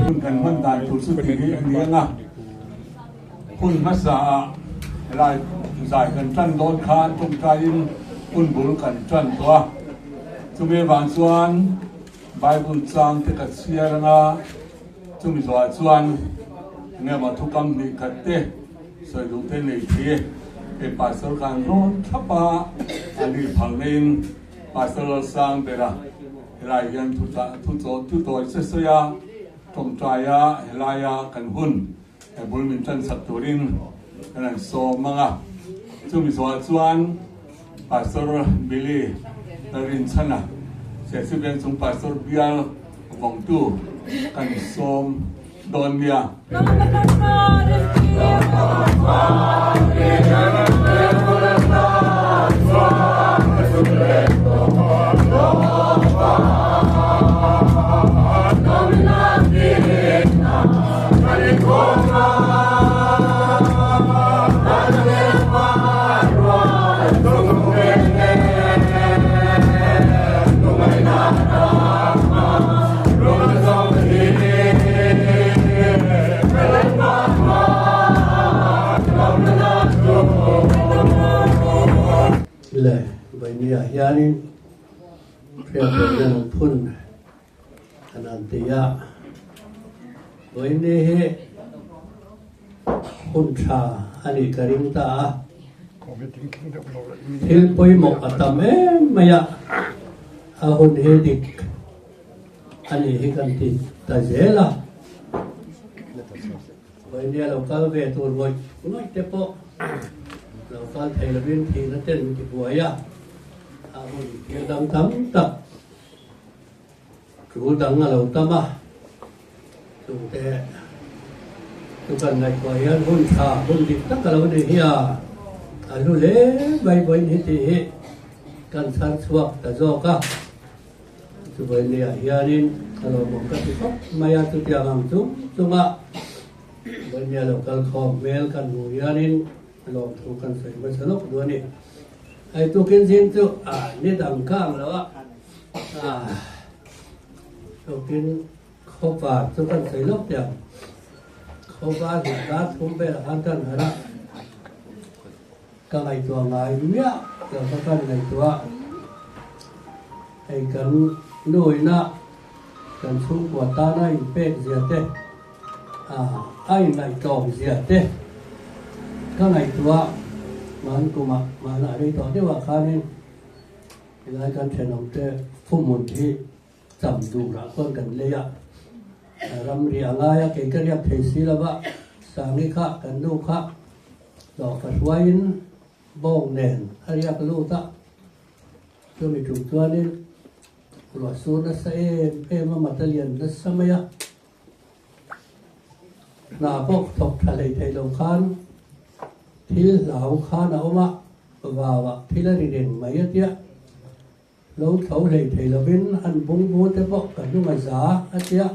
Hun kan hman dan tur chu tih hi a ni ang a, hun hmasa ah helai zai kan tan dawn khan tawngtaiin hun bul kan tan tawh a, chumi avang chuan Bible chang te ka chhiar ang a, chumi zawhah chuan enge maw thukam hnih khat te sawi duh te nei thei e, hei Pastor khan rawn thlap a, a ni phal neiin Pastor Lalsang bera. Helai hian thu tawi se sawi a, tawngtai a helaia kan hun he bul min tan sak turin kan han sawm ang a. Chumi zawhah chuan Pastor Billy Lalrinchhana, Serchhip Vengchung Pastor bial vawngtu kan sawm dawn nia. Le Vawinia hianin hriatpawlna an phun an an ti a, Vawini hi hun tha a nih ka ring ta a, thil pawimawh a tam em mai a, a hun hi dik a nih hi kan ti ta zel a. Vawinia lo kal ve tur ngawih ngawih te pawh lo kal thei lovin thihna ten min ti buai a, a hun thil dang tam tak tul dang a lo tam a, chungte chu kan ngaihtuah hian hun tha hun dik tak a lo ni hi a, a hlu hle mai vawiin hi tih hi kan chhar chhuak ta zawk a. Chuvawinia hianin ka lawmawm ka ti khawp mai a, chutiang ang chung chunga Vawinia lo kal khawm hmel kan hmuh hianin lawmthu kan sawi hmasa lawk duh a ni. Hei tukin zing chu ni dang kha ang lo a, tukin khawpa chu kan sawi lawk teh ang. Khawpa hnih dar thum velah khan kan harh a. Ka ngaihtuah ngai miah lo kha kan ngaihtuah. Hei kan nuina kan chhungkua tana inpek zia te, a ingaihtlawm zia te ka ngaihtuah. Mahni kumah mahna rei tawh deuhah khanin helai kan thenawmte fuhmun hi cham durah chuan kan lei a. Ramri a ngai a, kei ka riak thei si lova, Sangi kha kan nu kha Hlawhfa hruaiin bawng nen a riak lut a, chumi tum chuanin ruah sur nasa em em a, mat a lian nasa mai a. Hna pawh thawk tha hlei thei lo khan thil hlau khan a awm a, vau ah thil a ri reng mai a tia. Lo tho hlei thei lovin an bungbu te pawh ka hnung a za a tia.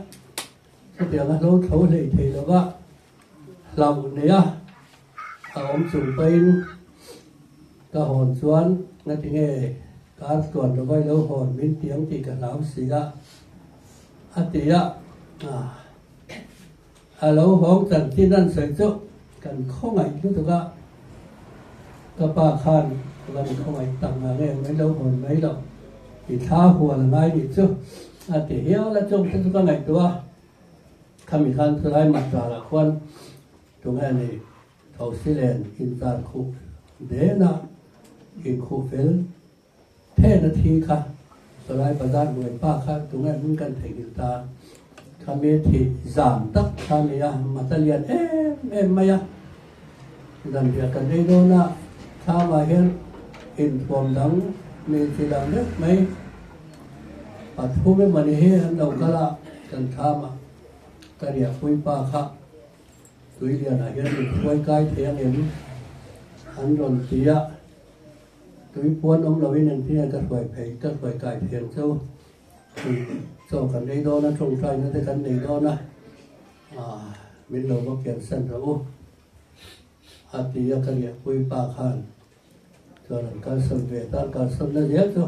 Chutiang a hlo tho hlei thei lova hlauh nei a a awm chung pahin ka hawn chuan ngatinge kar tluan lova i lo hawn min tiang tih ka hlau si a a ti a. A lo hawng chanchin an sawi chu kan khawngaih lutuk a, ka pa khan van khawngaih tak nga nge mai lo hawn mai lo i thla hual a ngai nih chu a ti hial a, chung te chu ka ngaihtuah a, khami khan chulai Matral ah khuan tunge ni Thosilen inzar khuh dena inkhuh fel Then a thi kha Salai Bazar hnuai pa kha tunge hmun kan theihnghilh ta kha mi thih zam tak kha a ni a, mata lian em em mai a, zanriah kan ei dawn a, thlamah hian inthuam dang mi chi dang deuh mai pathum emaw ni hi an lo kal a, kan thlamah ka riahpui pa kha tui lianah hian inthuai kai thei angem an rawn ti a. Tui puan awm loin engtin nge ka hruai phei, ka hruai kai phei ang cheu. Tui chaw kan ei dawn a, tawngtaina te kan nei dawn a, aah min lo va kian san rawh u a ti a, ka riahpui pa khan chuan an kalsawn ve ta, an kalsawn na zel chu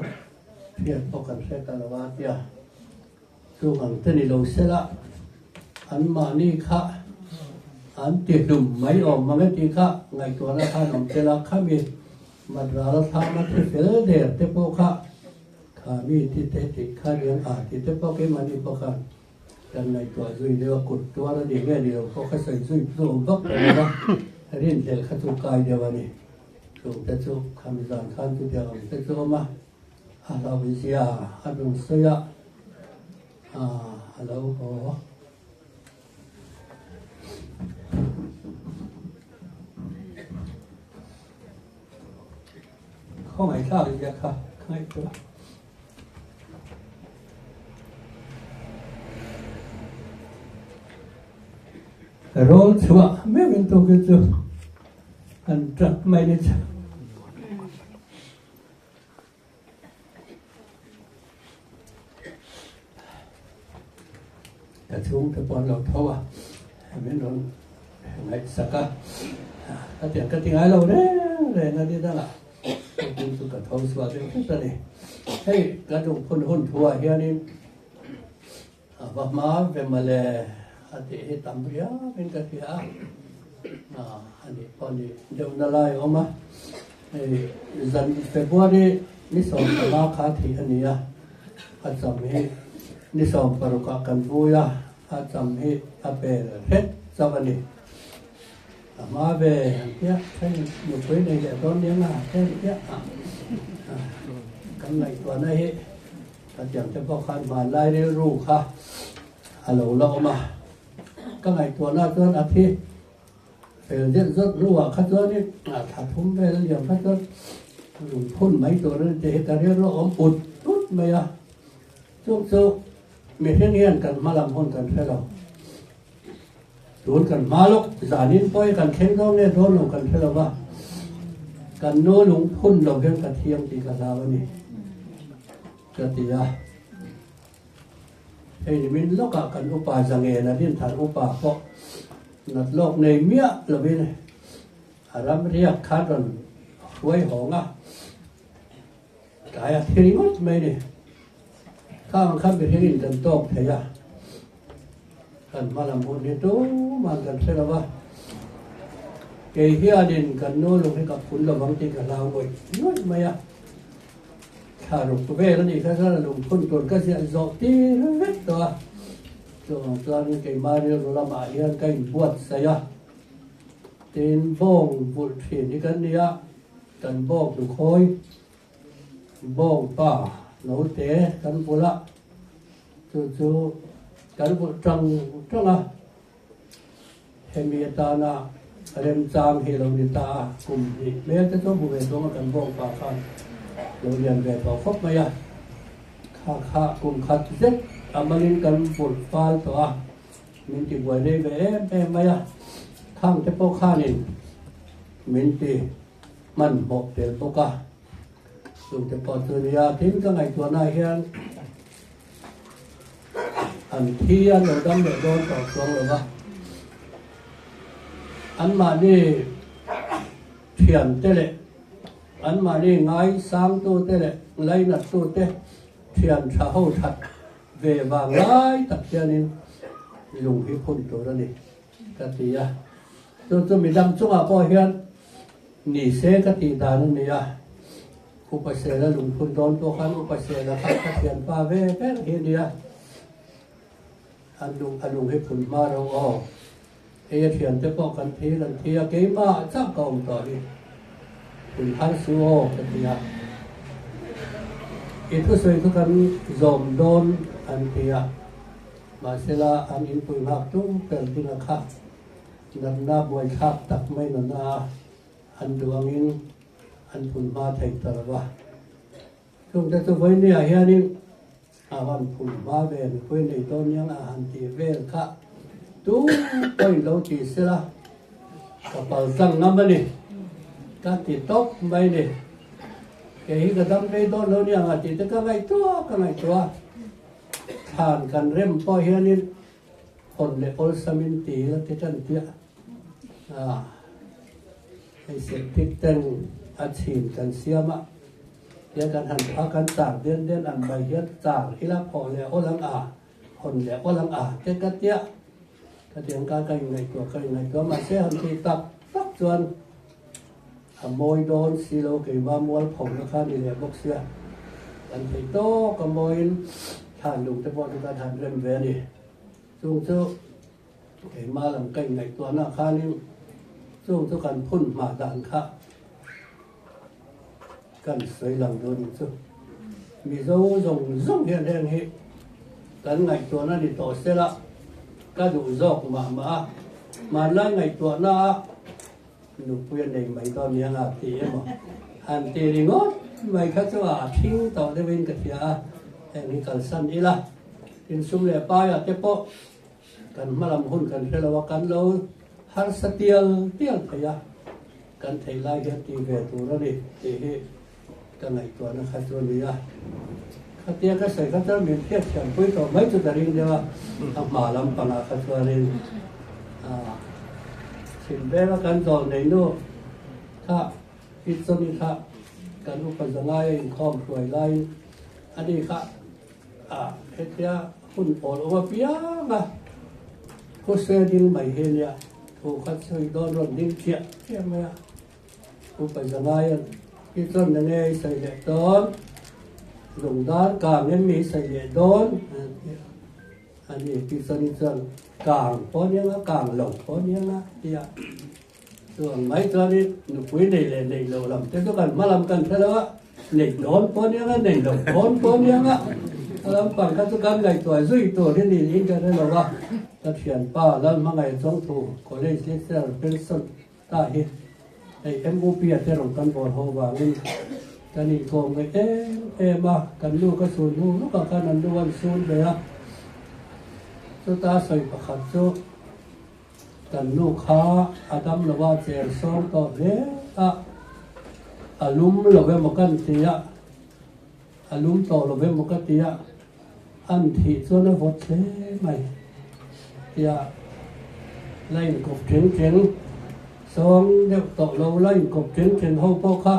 hriat pawh kan hre ta lo a tia. Chung ang te ni lo sela anmahni kha an ti hlum mai awm mang e tih kha ngaihtuahna khan awm tel a, khami Madrala thlama thi fel der te pawh kha khami ti te tih kha riang a tih te pawh keimahni pawh khan kan ngaihtuah zui deuh a, kut tuar a ni nge ni lo pawh kha sawi zui chu awm vak ta lo va, rinhlelh kha chu kai deuh a ni. Chung te chu khami zan khan chutiang ang te chu awm a. A hlauhzia a rawn sawi a, a lo haw. Khawngaih thlak zia kha ka ngaihtuah. Rawl chhuah meuhin tukin chu kan tap mai ni chu. Ka chhungte pawh an lo tho a, min rawn ngaihsak a, ka tiang ka ti ngai lo reng reng a ni dangah tukin chu ka tho chhuah deuh hret a ni. Hei ka lungphun hun thuah hianin a va hma ve mawle a tih hi tam riauin ka hria a, a nih pawh ni deuhna lai a awm a. Hei zan February ni 15 kha thih a ni a, a cham hi ni 16 ah kan vui a, a cham hi a pel hret chauh a ni. A hma ve ang chiah then nupui nei leh dawn nia nga then chiah a kan ngaihtuahna hi Khatiang te pawh khan hmanlai rilru kha a lo la awm a, ka ngaihtuahna chuan a thi fel zet zawt hnuah kha chuanin thla thum vel a liam kha chuan lungphun mai tur a ni tih hi ka rilru a awm ut ut mai a, chu chu mihring hian kan hma lam hun kan hre lo, tun kan hma lawk zanin pawh hi kan thleng dawn nge dawn lo kan hre lo va, kan nu lungphun lo hian ka thiang tih ka hlau a ni. Ka ti a, hei nimin lawkah kan upa Zangena Rinthar upa pawh nat lawk nei miah lovin a ram riak khan rawn hruai hawng a, tlai a thi ringawt mai ni. Khang kha mihringin kan tawk thei a, kan hma lam hun hi tuman kan hre lo va, kei hianin kan nu lung hi ka phun lovang tih ka hlau ngawih ngawih mai a. Thla ruk vel a nih kha chuan a lungphun tur ka ziah zawh tir vek tawh a, chuvang chuan keimah rilru lamah hian ka inbuatsaih a, tin bawng vulh thin hi kan ni a, kan bawng hnukhawi bawng pa note kan vulh a, chu chu kan vulh tang tang a. Hemi atana remchang hi lo ni ta a, kum hnih hmel te chu hmu ve dawn a kan bawng pa khan lo lian ve tawh khawp mai a, kha kha kum khat zet a malin kan vulh fal tawh a, Min ti buai rei ve em em mai a, khang te pawh khanin min ti hmanhmawh tel bawk a, chung te pawh chu nia tin ka ngaihtuahnaah hian an thi an lo dam leh dawn tawh chuang lo va, anmahni thiante leh anmahni ngaisangtute leh lainattute thian tha ho that Ve vang lai tak hianin lung hi phun tur a ni ka ti a, chu chu midang chungah pawh hian ni se ka tih dan a ni a, Upa Sela lung phun dawn pawh khan Upa Sela kha ka thianpa ve ber hi a ni a, an lung a lung hi phun hma ro aw, hei a thiante pawh kan thi kan thi a, keimah chauh ka awm tawh hi phun har su aw ka ti a, i thusawi chu kan zawm dawn an ti a, mahsela an inpui nghak tum per ding a kha natna buaithlak tak mai nana a an duh angin an phun hma thei ta lo va, chungte chu vawinia hianin A van phun hma ve mipui nei dawn niang a han tih vel kha tu pawhin lo ti sela ka pal tlang ngam a ni ka ti tawp mai ni. Kei hi ka dam rei dawn lo niang a tih te ka ngaihtuah ka ngaihtuah a, thlan kan rem pawh hianin hawn leh awlsamin ti ila ti tan piah a hei septic tank a chhin kan siam a. Tiang kan han a kan char den den ang mai hian char ila phawh leh awl ang a, hawn leh awl ang a te ka tia. Ka tiang ka ka inngaihtuah ka inngaihtuah mahse han tih tak tak chuan a mawi dawn si lo keimah mual phawhna kha ni leh bawk sia. Kan theih tawk a mawiin thlan lung te pawh chu kan han rem ve a ni. Chung chu keimah lam ka inngaihtuahna khanin chung chu kan phun hmah dan kha Kan sawi lang dawn ni chu. Mizo zawng zawng hian heng hi kan ngaihtuahna ni tawh sela ka duh zawk mah mah a, hmanlai ngaihtuahna a nupui a nei mai dawn nia nga ti emaw han ti ringawt mai kha chu a thing tawh deuhin ka hria a, heng hi kalsan ila insum leh paiah te pawh Kan hmalam hun kan hre lo a, kan lo harsa tial tial thei a, kan theih lai hian ti ve tur a ni tih hi ka ngaihtuahna kha chu a ni a. Khatia ka sawi kha chuan min hriat thiam pui tawh mai chu ka ring deuh a, a hma lampangah kha chuanin chhim vela kan zawl nei nu kha Pitchoni kha kan upa zangaia inkhawm hruai laiin ani kha A, hetia hun pawl awm apiang a, khawse ding mai hi nia, thu kha chhui dawn rawn ding chiah chiah mai a. Upa Zangaia hi chuan na nge i sawi leh dawn, lungdar kang em mi i sawi leh dawn a ti a. Ani pi chuan hi chuan kang pawh nia nga, kang lo pawh nia nga a ti a. Chuan mai chuanin nupui nei leh neih loh lam te chu kan hma lam kan hre lo a, neih dawn pawh nia nga, neih loh dawn pawh nia nga, a lampang kha chu kan ngaihtuah zui tur hi niin ka hre lo a. Ka thianpa Lalhmangaih Chawngthu College Lecturer Pension ta hi hei MUP a te rawn kan bawl ho vangin kan inkawm ngaih em em a, kan nu ka sun hnu lawkah khan an nu an sun ve a, chuta sawi pakhat chu, Kan nu kha a dam lo a cher sawm tawh hle a, a lum lo emaw kan ti a, a lum tawh lo emaw ka ti a, an thih chuan a vawt hle mai tia la inkawp teng teng sawng deuh tawh lo la inkawp teng teng ho pawh kha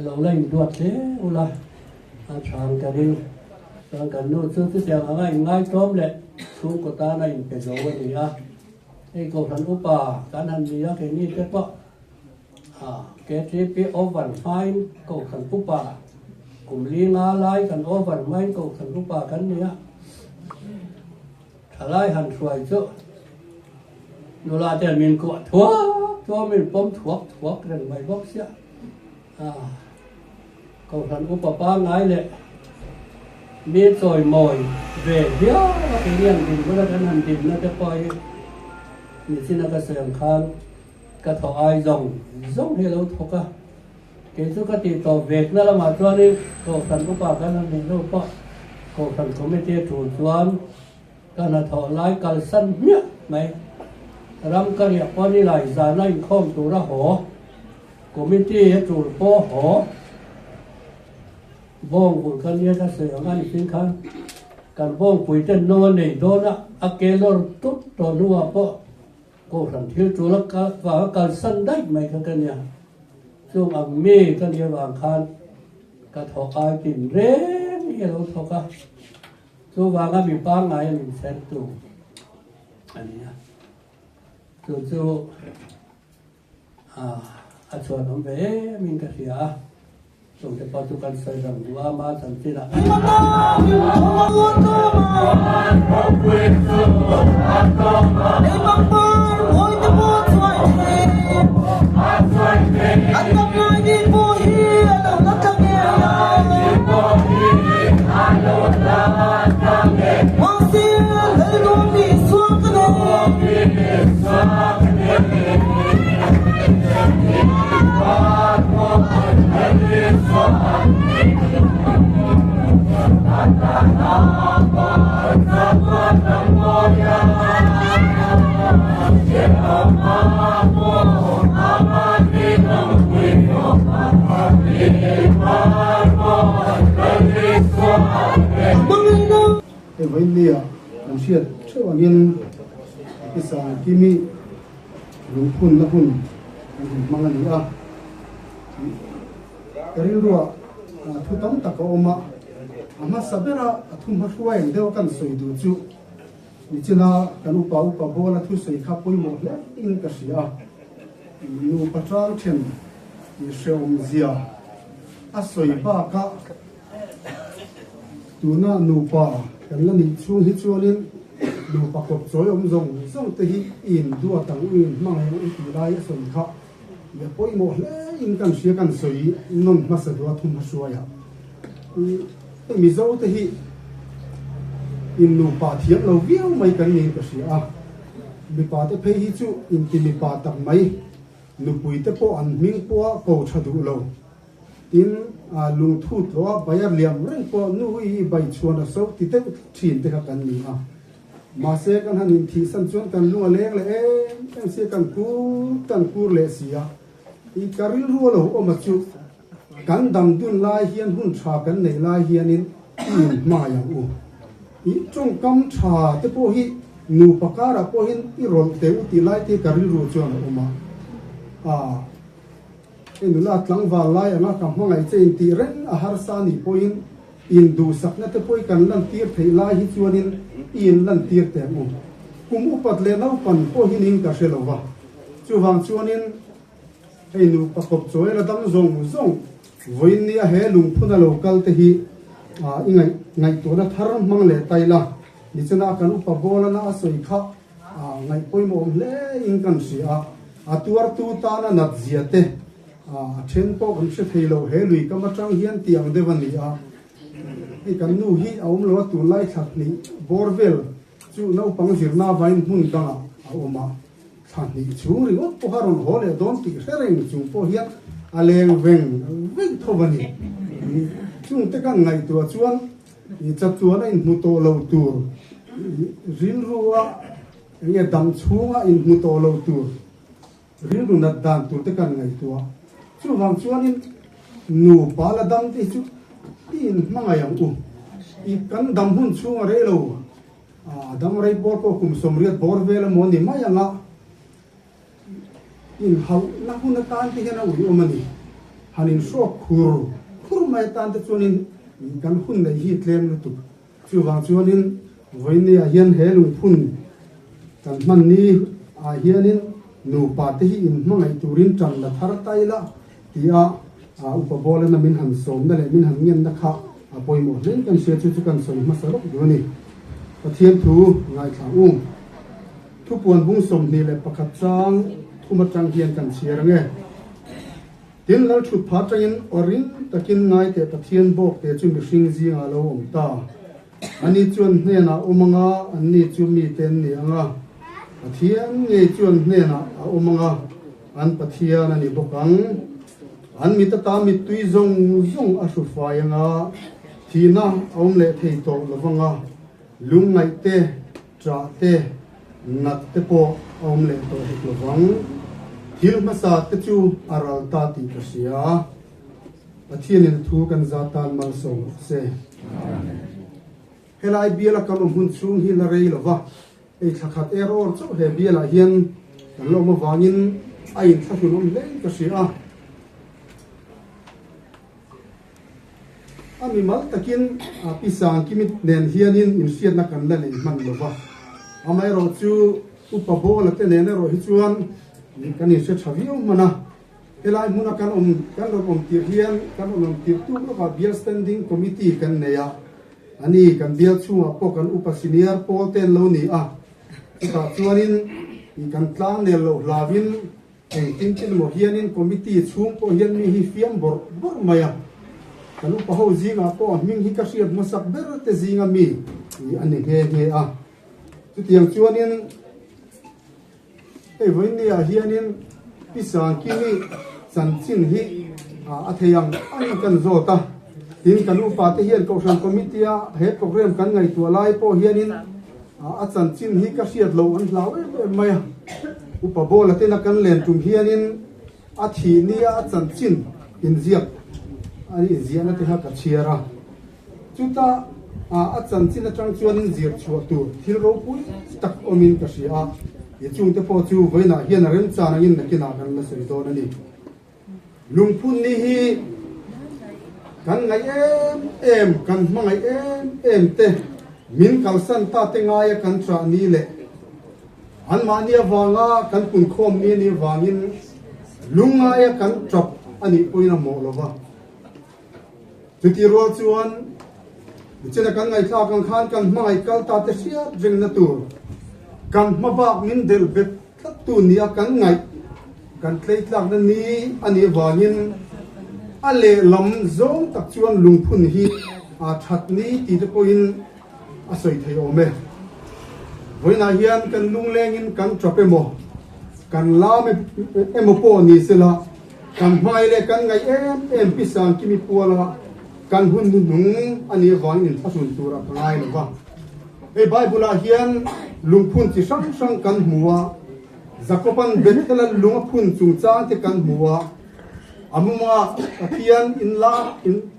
lo la induat hle ula a chhang ka ring. Chuan kan nu chu chutiang anga inngaitawm leh chhungkaw tana inpe zo a ni a. Hei Kohhran upa kan han ni a, keini te pawh KTP over hmain Kohhran upa kum li nga lai kan over hmain Kohhran upa kan ni a. Thalai han hruai chu nula te min kuah thuak thuak min pawm thuak thuak reng mai bawk sia. Kohhran upa pangngai leh mi chawimawi ve viau a keini ang din bula kan han dinna te pawh hi nichina ka sawi ang khan ka thawh ai zawng zawng hi a lo thawk a. Kei chu ka tih tawh vekna lamah chuanin Kohhran upa kan han nih hnu pawh Kohhran Committee a tul chuan. Ka hnathawh lai kalsan hmiah mai. Ram ka riah pawh ni lai zana inkhawm tura haw, committee a tul pawh haw, bawngvul ka nia ka sawi ang a ni thin khan kan bawngpui ten no a nei dawn a, a ke lawr tut tawh hnuah pawh kohhran thil tul a vanga kalsan daih mai kha ka nia. Chung ang mi ka nih avang khan ka thawk ai tin reng hi a lo thawk a. Chuvanga mi pangngai a min sertu a ni a, chu chu a chhuan awm ve em in ka hria a, chungte pawh chu kan sawi rang duh a ma chanchin ah. Hei vawinia kan hriat theuh angin Pi Sangkimi lungphunna hun kan hun hmang a ni a. Ka rilruah thu tam tak a awm a, a hmasa bera a thu hmahruai ang deuh a kan sawi duh chu Nichina kan upa upa bawla thusawi kha pawimawh hle in ka hria a, nupa tang then hrehawmzia a sawi bakah tuna nupa kan la nih chhung hi chuanin nupa kawp chawi awm zawng zawng te hi i induat ang u in hmangaih ang u tih lai a sawi kha i a pawimawh hle in kan hria kan sawi nawn hmasa duh a thum hmahruaiah. Mizo te hi in nupa thiam lo viau mai kan niin ka hria a, mipa te phei hi chu inti mipa tak mai, nupui te pawh an hming pawha ko tha duh lo, tin lungthut lo a bayar liam reng pawh nu i bai chhuan a so ti deuh thin te kha kan ni a, mahse kan han inthihsan chuan kan lung a leng leh em em sia kan kur kan kur leh si a, i ka rilru a lo awm a chu. Kan dam dun lai hian hun tha kan neih lai hianin i inhmai ang u. I tawngkam tha te pawh hi nupa karah pawhin i rawlh teh u tih lai te hi ka rilru chuan a awm a. Aa, hei nula tlangval lai anga ka hmangaih che intih reng a harsa anih pawhin induhsakna te pawh i kan lantir theih lai hi chuanin i inlantir teh ang u. Kum upat leh naupan pawh hi ning ka hre lo va, chuvang chuanin Hei nupa kawp chawi la dam zawng zawng vawiin nia he lungphun a lo kal te hi i ngaih ngaihtuahna thar hmang leh tai la nichina kan upa Bawlana a sawi kha ngaih pawimawh awm hle in kan hria a, a tuartu tana nat zia te a then pawh kan hre thei lo he lui kam atang hian tiang deuh a ni a, hei kan nu hi a awm lo a tunlai thla hnih bawr vel chu naupang zirna vain hmun dangah a awm a. Thla hnih chhung ringawt pawha rawn haw leh dawn tih hre reng chung pawh hian a leng veng veng tho a ni. Chungte kan ngaihtuah chuan chatuan a inhmu tawh lo tur, rilrua eng nge dam chhunga inhmu tawh lo tur, rilru nat dan tur te kan ngaihtuah. Chuvang chuanin nupa la dam te hi chu i inhmangaih ang u. I kan dam hun chhunga rei lo. A dang rei bawr pawh kum 80 bawr vel emaw ni mai anga inhauhna hun atan te hian a ui awm a ni. Han inhrawk khur khur mai atan te chuanin kan hun neih hi tlem lutuk. Chuvang chuanin vawinia hian he lungphun kan hman ni ah hianin nupa te hi inhmangaih turin tan la thar ta ila tia upa Bawlana min han sawmna leh min han ngenna kha a pawimawh hle kan hria chu chu kan sawi hmasa rawk duh a ni. Pathian thu ngaithla ung. Thupuan bung 21 chang thum atang hian kan chhiar ange. Tin lal thut pha atangin aw ring takin ngai teh Pathian bawk te chu mihring zingah a lo awm ta. Ani chuan hnenah awm anga anni chu mite an ni anga Pathian ngei chuan hnenah a awm anga an Pathian a ni bawk ang. An mit ata mittui zawng zawng a hru fai anga thihna a awm leh thei tawh lo vanga lungngaih te. Ṭah te, nat te pawh a awm leh tawh hek lo vang. Thil hmasa te chu a ral ta tih ka hria. Pathianin a thu kan za tan malsawm rawh se. Helai biala kan awm hun chhung hi la rei lo va, hei thla khat er awr chauh he bialah hian kan la awm avangin a inthlahrun awm hlein ka hria a. A mimal takin Pi Sangkimi nen hianin inhriatna kan la nei hman lo va, amaherawhchu Upa Bawla te nen erawh hi chuan kan inhre tha viau hman a. Helai hmuna kan awm kan rawn awm tirh hian kan rawn awm tirh tuk lawkah Bial Standing Committee kan nei a, ani kan bial chhungah pawh kan upa senior pawl te an lo ni a, chutah chuanin kan tlang nel loh hlauin Engtin tin emaw hianin committee chhung pawh hian mi hi fiam bawrh bawrh mai a, kan upa ho zingah pawh a hming hi ka hriat hmasak ber te zinga mi a ni nghe nghe a. Chutiang chuanin hei vawinia hianin Pi Sangkimi chanchin hi a thei ang angin kan zawt a, tin kan upa te hian Kohhran committee a he program kan ngaihtuah lai pawh hianin A chanchin hi ka hriat loh an hlau em em mai a, Upa Bawla tena kan len tum hianin a thih nia a chanchin inziak a inziahna te kha ka chhiar a, chuta a chanchin atang chuanin zir chhuah tur thil ropui tak awmin ka hria a, i chungte pawh chu vawiinah hian a remchan angin nakinah kan la sawi dawn a ni. Lungphun ni hi kan ngaih em em, kan hmangaih em em te, min kalsan ta te ngaia kan chah ni leh anmahni avanga kan punkhawm ni anih avangin lungngaia kan tap a nih pawhin a mawh lo va. Chutih rual chuan nichina kan ngaihthlak ang khan kan hmangaih kal ta te hriat rengna tur kan hma bak min delh bet tlat tu nia kan ngaih kan tleitlakna ni a nih avangin a lehlam zawng tak chuan lungphun hi a that ni tih te pawhin a sawi thei awm e. Vawiinah hian kan lunglengin kan tap emaw, kan lam emaw pawh ni sela, kan hmai leh kan ngaih em em Pi Sangkimi puala kan hun hnuhnung a nih avangin inthlahrun turah ka ngai lo va. Hei Bible-ah hian lungphun chi hrang hrang kan hmu a, Jakob-a'n Bethel-a lung a phun chungchang te kan hmu a, a mumah Pathian inla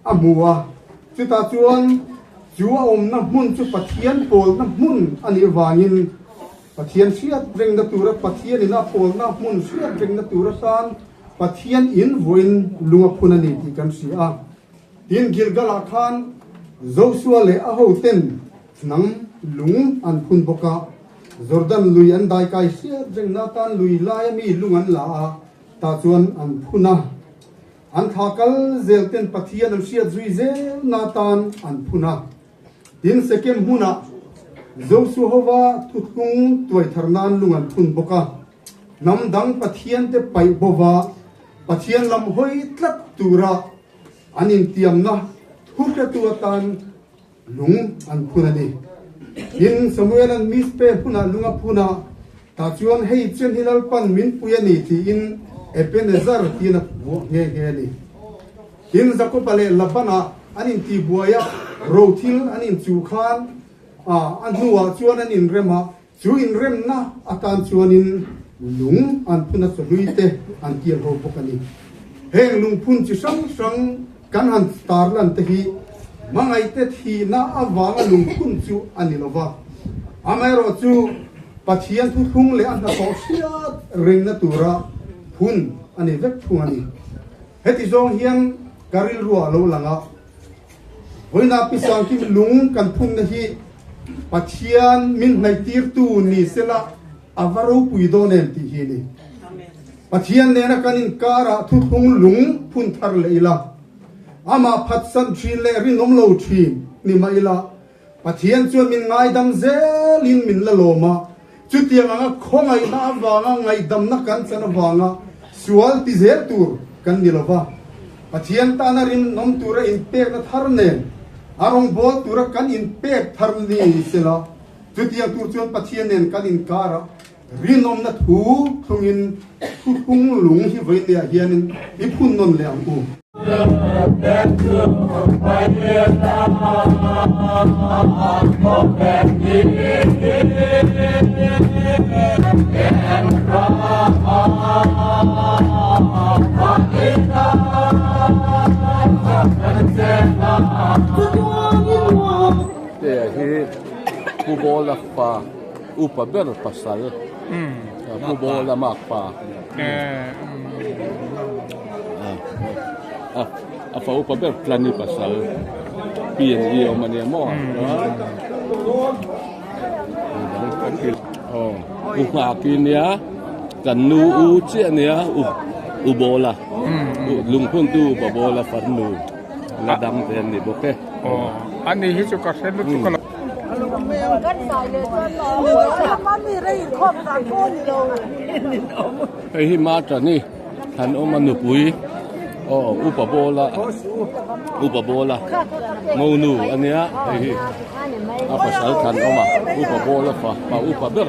a hmu a, chutah chuan Chu a awmna hmun chu Pathian pawlna hmun a nih avangin Pathian hriat rengna tura Pathianin a pawlna hmun hriat rengna tur atan Pathian in vawiin lung a phun a ni tih kan hria a. Tin, Gilgal-ah khan Joshua leh a hoten hnam lung an phun bawk a, Jordan lui an daikai hriat rengna atan lui laia mi lung an la a, tah chuan an phun a. An thla kal zel ten Pathian an hriat zui zel na tan an phun a. Tin, Sekem hmunah Joshua hova thuthlung tuai thar nan lung an phun bawk a. Hnam dang Pathian te paih bova Pathian lam hawi tlat tura an intiamna thu hretu atan lung an phun a ni. Tin, Samuel-a'n Mizpe hmunah lung a phun a, tah chuan hei chen hi Lalpan min pui a ni tiin Ebenezer tiin a vuah nghe nghe a ni. Tin, Jakob-a leh Laban-a an intihbuai a, rothil an inchuh khan a hnuah chuan an inrem a, chu inremna atan chuanin lung an phun a chawhlui te an kial ho bawk a ni. Heng lungphun chi hrang hrang kan han tarlan te hi hmangaihte thihna avanga lungphun chu a ni lo va, amaherawh chu Pathian thuthlung leh a hnathawh hriat rengna tura phun a ni vek thung a ni. Heti zawng hian ka rilruah a lo lang a, vawiinah Pi Sangkim lung kan phunna hi Pathian min hnaihtirtu ni sela a va ropui dawn em tih hi a ni. Pathian nena kan inkarah thuthlung lung phun thar leh ila, amah phatsan thin leh rinawm lo thin ni mah ila, Pathian chuan min ngaidam zelin min la lawm a, chutiang anga khawngaihna avanga ngaihdamna kan chan avanga sual ti zel tur kan ni lo va. Pathian tana rinawm tura inpekna thar nen a rawngbâwl tura kan inpek thar ni sela, chutiang tur chuan Pathian nen kan inkarah. Rinawmna thu thlungin thuthlung lung hi vawinia hianin i phun nawn leh ang u. Te hi Pu Bawla fa upa ber pasal Pu Bawla mak pa a fa upa ber Tlani pasal P&E awm a nia maw aw u nghak i nia kan nu u chiah a nia u Bawla lungphuntu upa Bawla farnu la dam te an ni bawk e aw ani hi chu ka hre lutuk a lo. Hei hi Martani han awm a nupui aw upa bawla upa bawla ngonu a nia hei hi a pasal than awm a upa bawla fa pa upa ber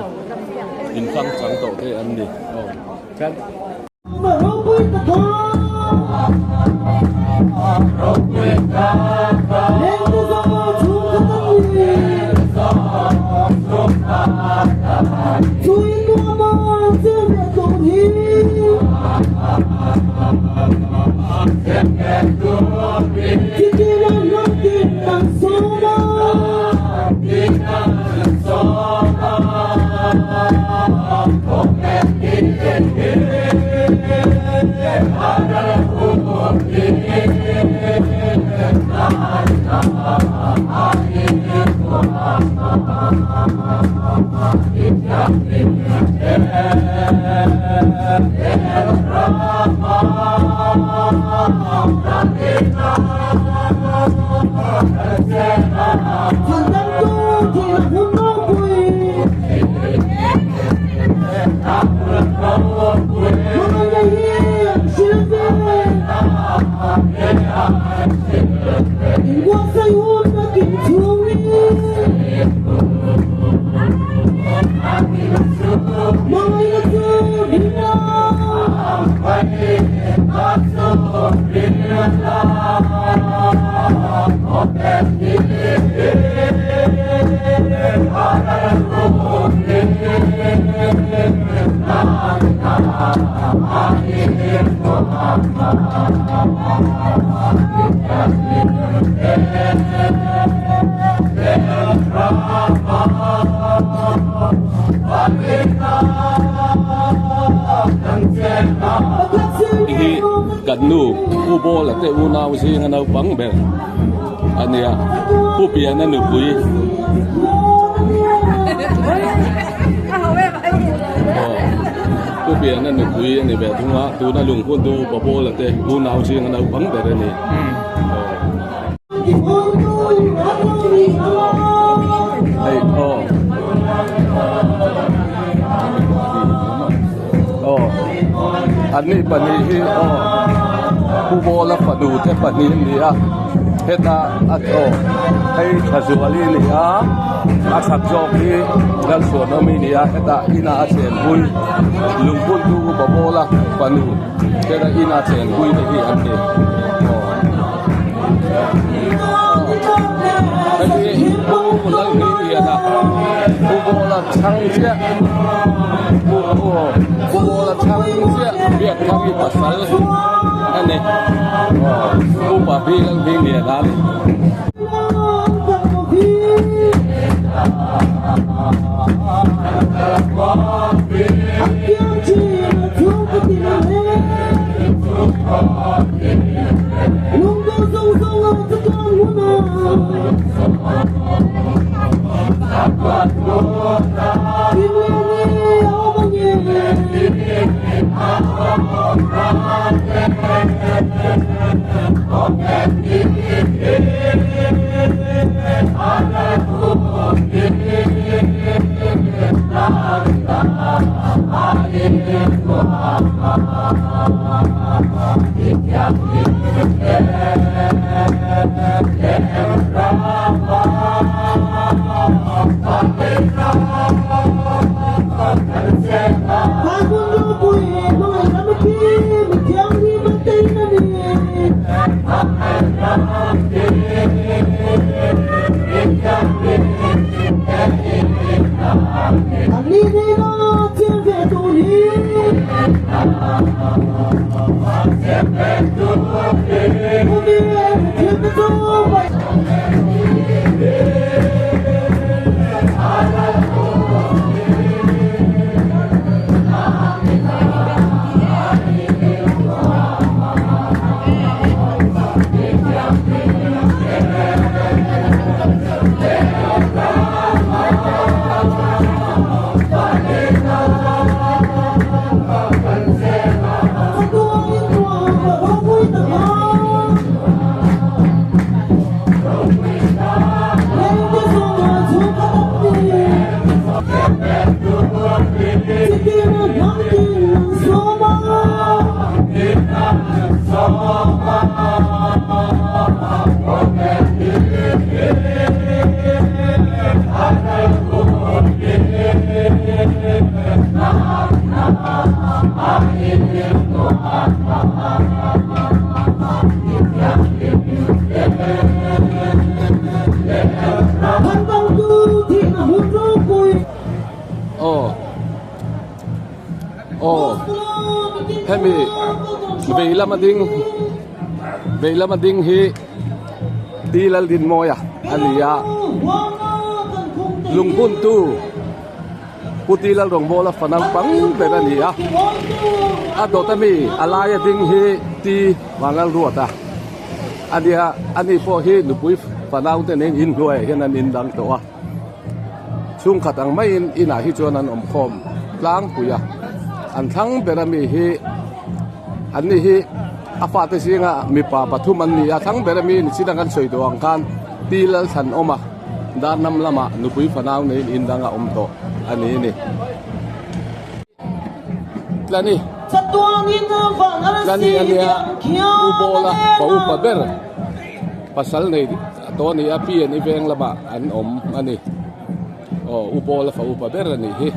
inchang chang tawh te an ni aw. Hi kan nu Pu Bawla te unau zinga naupang ber a nia Pu Piana nupui aw Pu Piana nupui a ni ve thung a tuna lungphun tu Upa Bawla te unau zinga naupang ber a ni hei aw aw an ni pahnih hi aw Pu Bawla fanu te pahnih an ni a heta a aw hei Thazuali a ni a a chhak zawk hi Lalchhuanawmi a ni a heta inah a chenpui lungphun tu Upa Bawla fanu heta ina chenpui te hi an ni aw. Hei hi Pu Lalhmingliana Pu Bawla chhang chiah Pu Pu Bawla chhang chiah Biakthari pasal a ni aw Pu Papi Lalhmingliana a ni. Aw aw hemi vei lama ding vei lama ding hi Ti Laldinmawia a ni a lungbuntu Pu Ti Lalrawngbawla fa naupang ber a ni a a dawt ami a laia ding hi Ti Vanlalruata a nia ani pawh hi nupui fa naute nen inhnuaiah hian an indang tawh a. Chhungkhat ang maiin inah hi chuan an awm khawm tlangpui a, an thlang ber ami hi an ni hi a fate zinga mipa pathum an ni a, thlang ber ami ni chin ang kan sawi duh ang khan pi Lalthlan awm a, Darnam lamah nupui fanau neiin in dang a awm tawh a ni ni. Tlani Tlani a nia U Bawla pa upa ber pasal nei tawh a ni a pi an i veng lamah an awm a ni aw U Bawla fa upa ber a nih hi.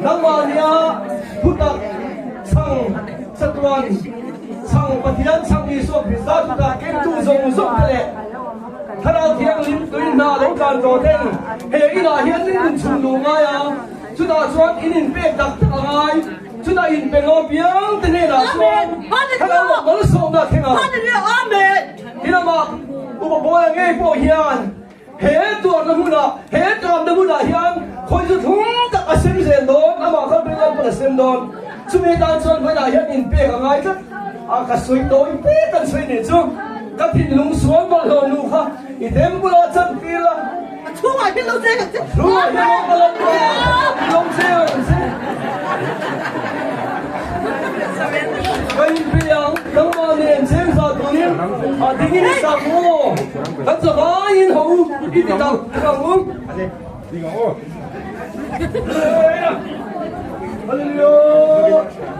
Nangmahnia thutak chhang chatuan chhang Pathian chhang Isua Krista thutak kengtu zawng zawng te leh Thlarau Thianghlim tui hna lo tlan tawh ten he inah hian in inchhun duh ngai a, chutah chuan in inpek tak tak a ngai. Chutah inpe ngaw piang te hnenah chuan Thlarau lam malsawmna a thleng ang. Tin amah Upa Bawia ngei pawh hian He tuarna hmunah, he tlamna hmunah hian khawi chu thlung tak a sem zel dawn, amah kha rin lam pawn a sem dawn. Chumi atan chuan vawiinah hian inpek a ngai tlat a, ka sawi tawi fe kan sawi nih chu ka thinlung sual bawlhhlawh nu kha i temple ah chantir la. chhungah hian lo cheng ang che. Chhungah hian lo ka lo lo cheng ang che. Ka inpe ang, nangmah nen cheng za turin a dingin i sak maw? Kan zavaiin ho u i ti tak tak ang u. Hallelujah!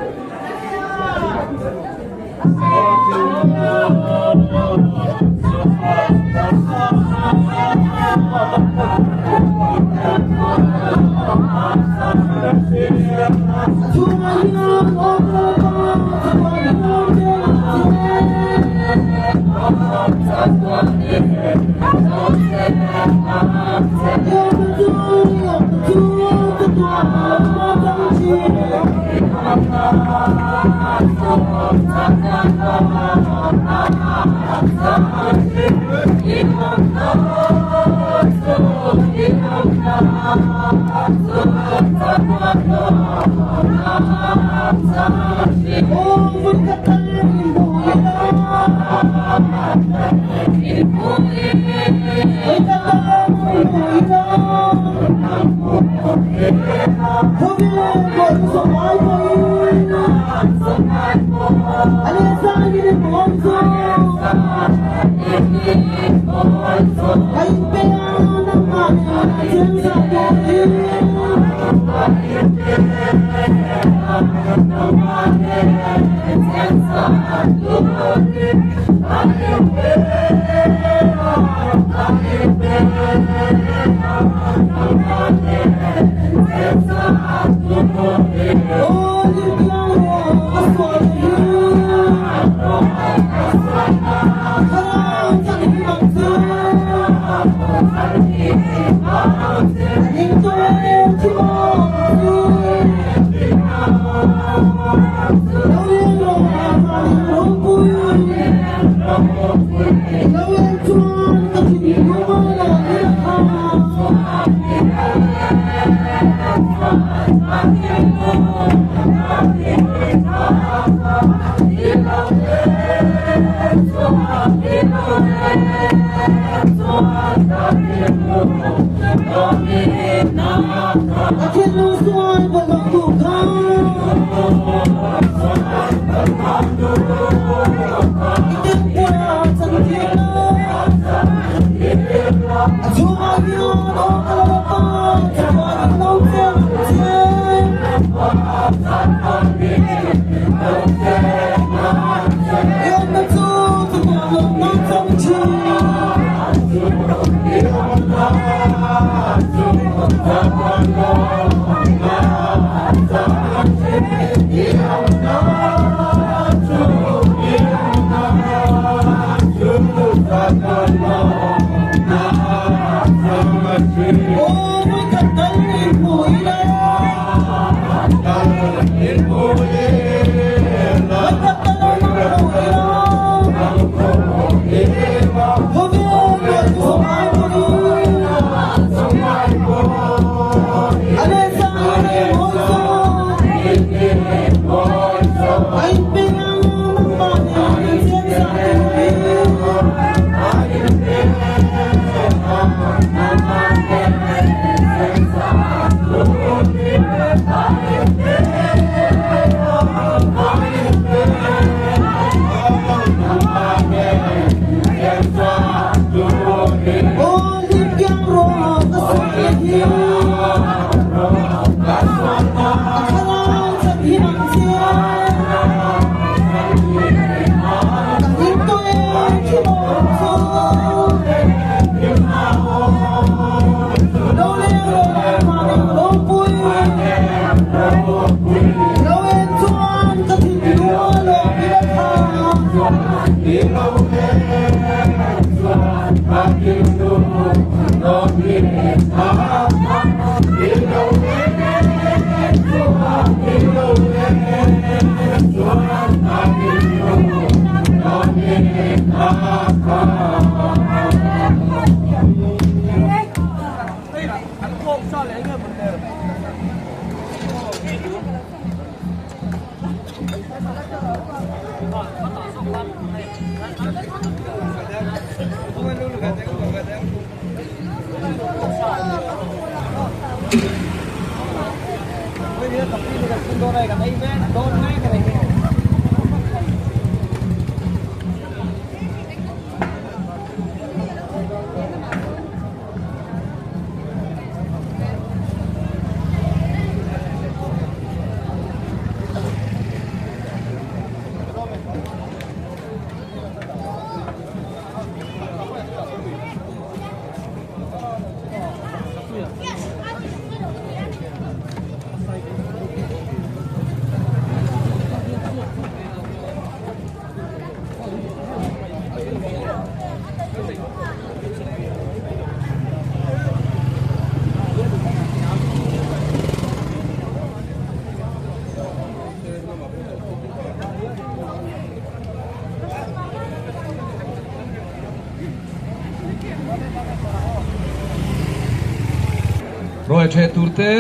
Ruai ṭheh turte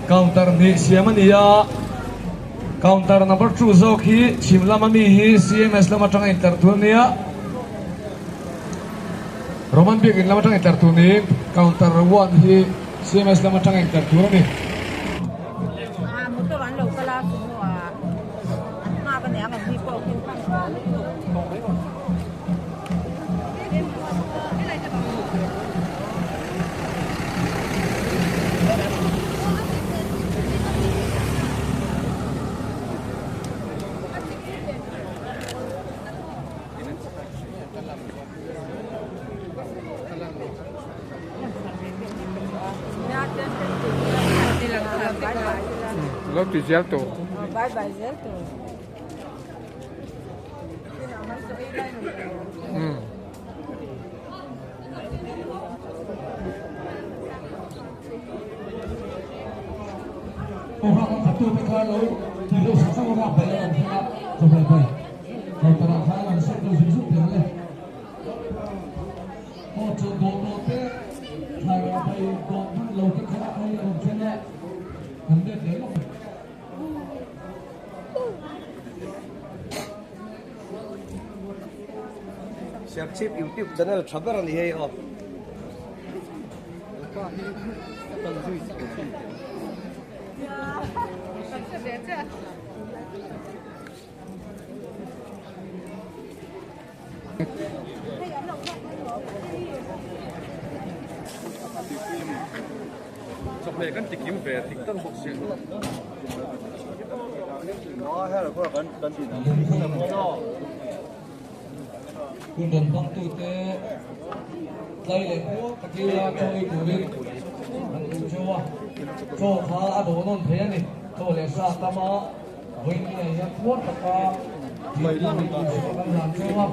counter hnih siam a ni a, counter number 2 zawk hi chhim lama mi hi CMS lam aṭanga intlar tur a ni a, Roman biakin lam aṭanga intlar tur niin counter 1 hi CMS lam aṭanga intlar tur a ni. Lo ti zel tawh. Bye bye zel tawh. Serchhip youtube channel tha ber a ni hei aw. Chawhmeh kan ti kim ve tik tak bawk si. Hun rawn hmangtute tlai leh hmuak takila chawi turin an duh cheu a, chaw kha a dawh nawn thei a ni. Chaw leh sa tam a, vawiin ah hian puar taka thingpui duhsuah kan hlan cheu a.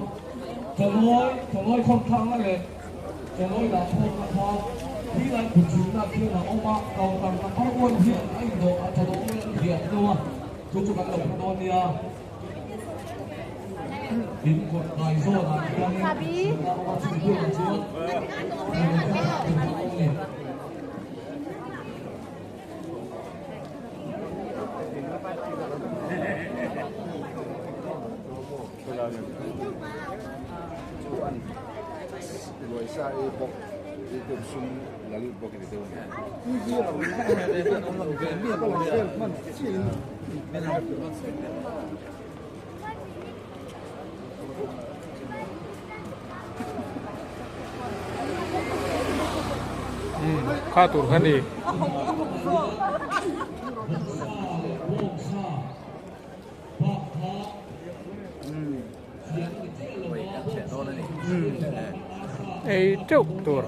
Chawlawi, chawlawi khawmthlakna leh chawlawi dah phawkna kha thi lai kut chhunna khian a awm a, counter number one hian a indawh a tha dawh mai an hliah deuh a, chu chu kan lo hmu dawn nia. In kawt kai zawnah khianin chhunna awm a, chumi bulah chuan a awm a ni. Kha tur kha ni. Ei teuh tur.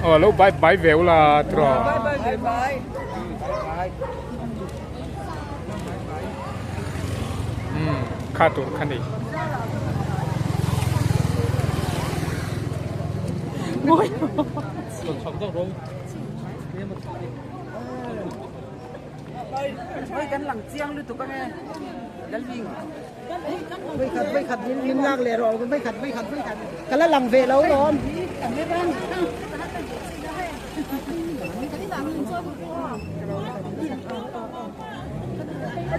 Aw lo bye bye ve ula tiraw. Umm kha tur kha ni. E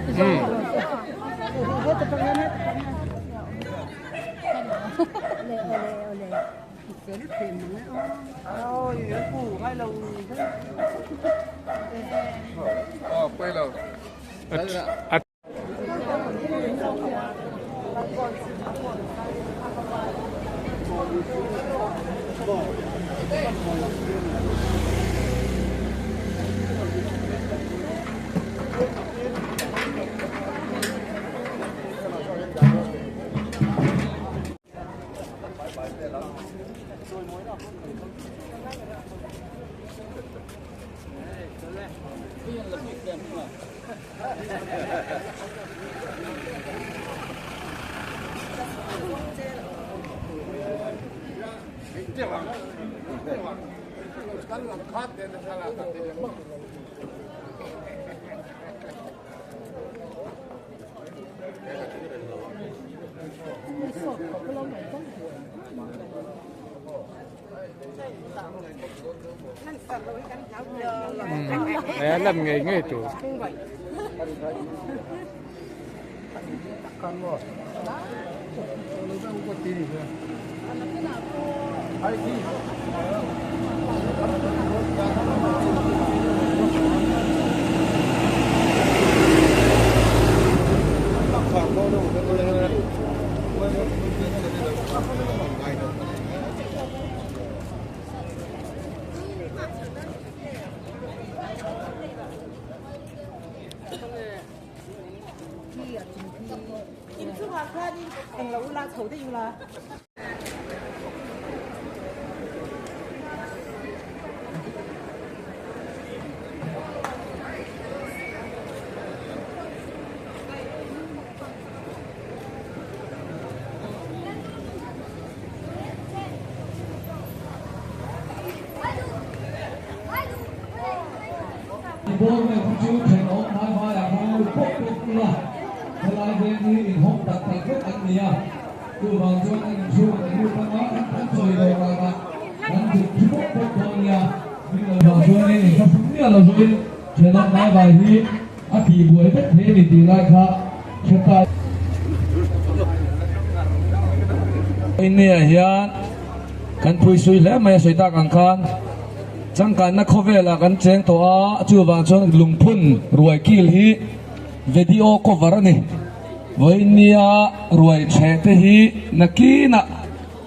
lan ngei ngei tur. India hian kan phui sui hle mai a sawi tak ang khan changkanna khawvelah kan cheng tawh a chuvang chuan lungphun ruai kil hi video cover a ni vawinia ruai chhe te hi nakinah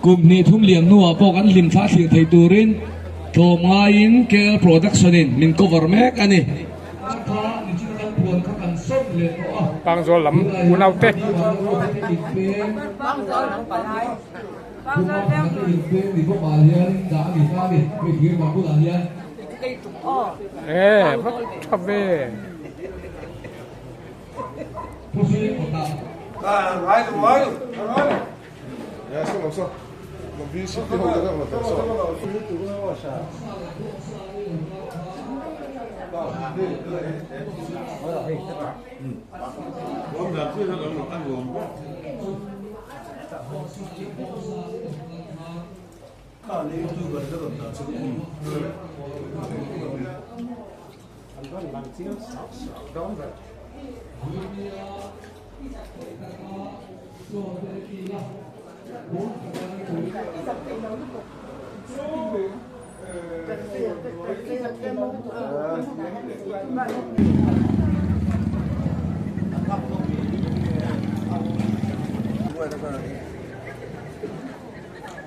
kum hnih thum liam hnuah pawh kan hlim thla thlir thei turin tlawm ngaiin K_L production in min cover mek a ni. Pangzawl lam unau te. E va tha ve.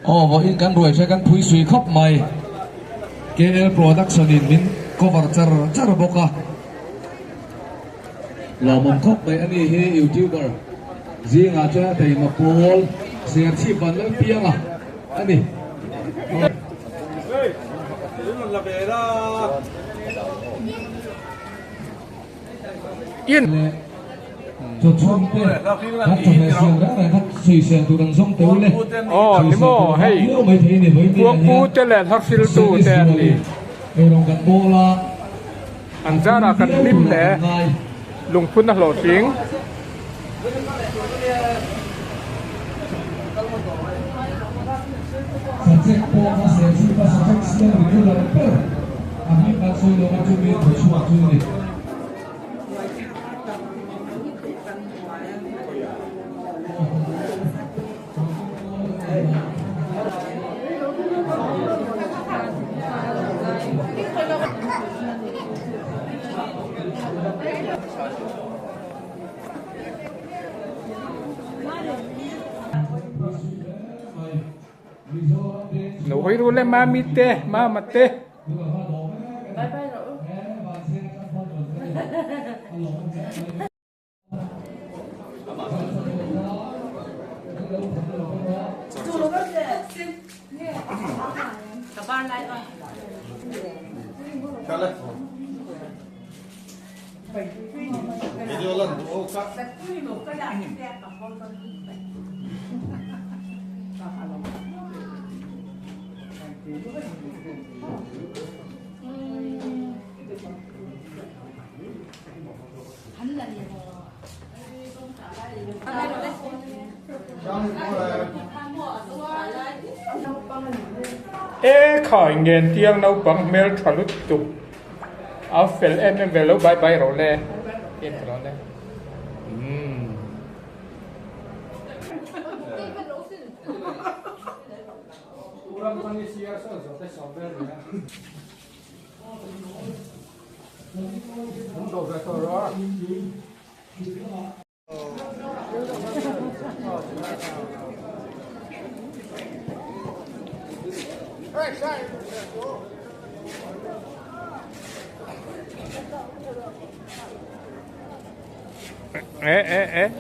Aw vawiin kan ruai hre kan phui sui khawp mai K_L production in min cover char char bawk a. Lawmawm khawp mai a ni hi youtuber zingah chuan a taima pawl Serchhip Vanlalpianga a ni. In Aw ni maw hei Kuangpu te leh Hlahriltu te an ni. An zarah kan hlim hle lungphun a hlawhtling. Lo hawi ru le mami te mama te. E khai ngen tiang naupang hmel tha lutuk a fel em em ve lo bye bye rawh le em rawh le umm. Eh eh eh.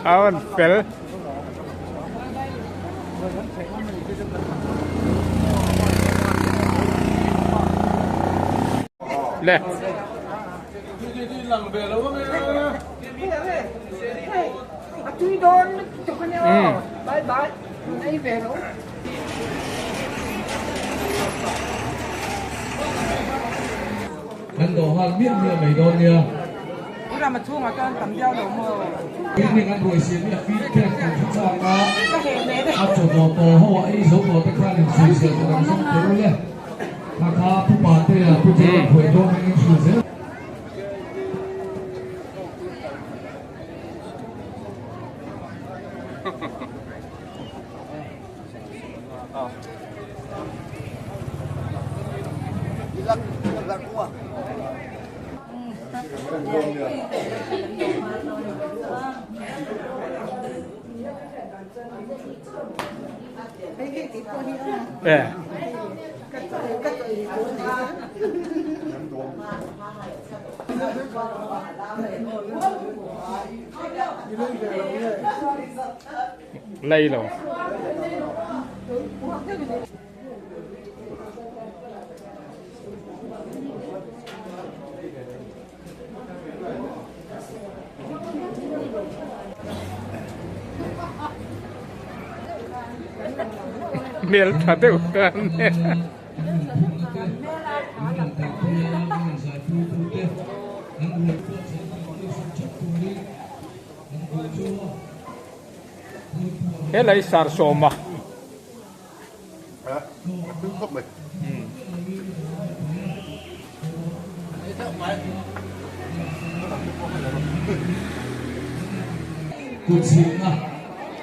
Awan fel. Le. Kan dawh nghal miah miah mai dawn nia. Rama chhungah chuan tam viau lo maw? Evening an ruai siam hi a feed pek tur chu chak a, a chaw dawh tawh ho a ei zo tawh te khan in sawi zel tur ang zawng tur ule. Kha kha Pu Patea, Pu Jacob Huai dawn hmangin hrilh zel. Eh. Lei lo. Hmel tha deuh khan. Helai sarsawma. Kutchhilhna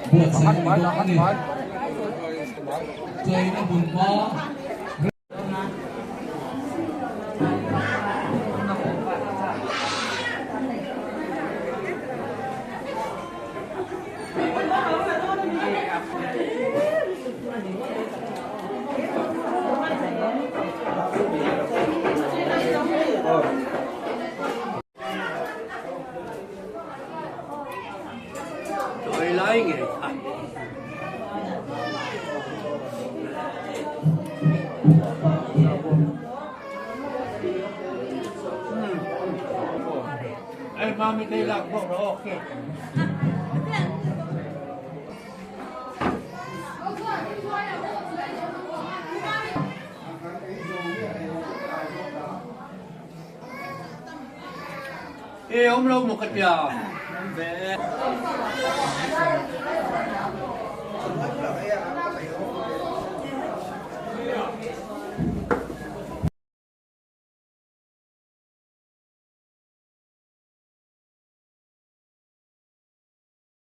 buatsaih a ni dawn a ni. Chaina hmunhma.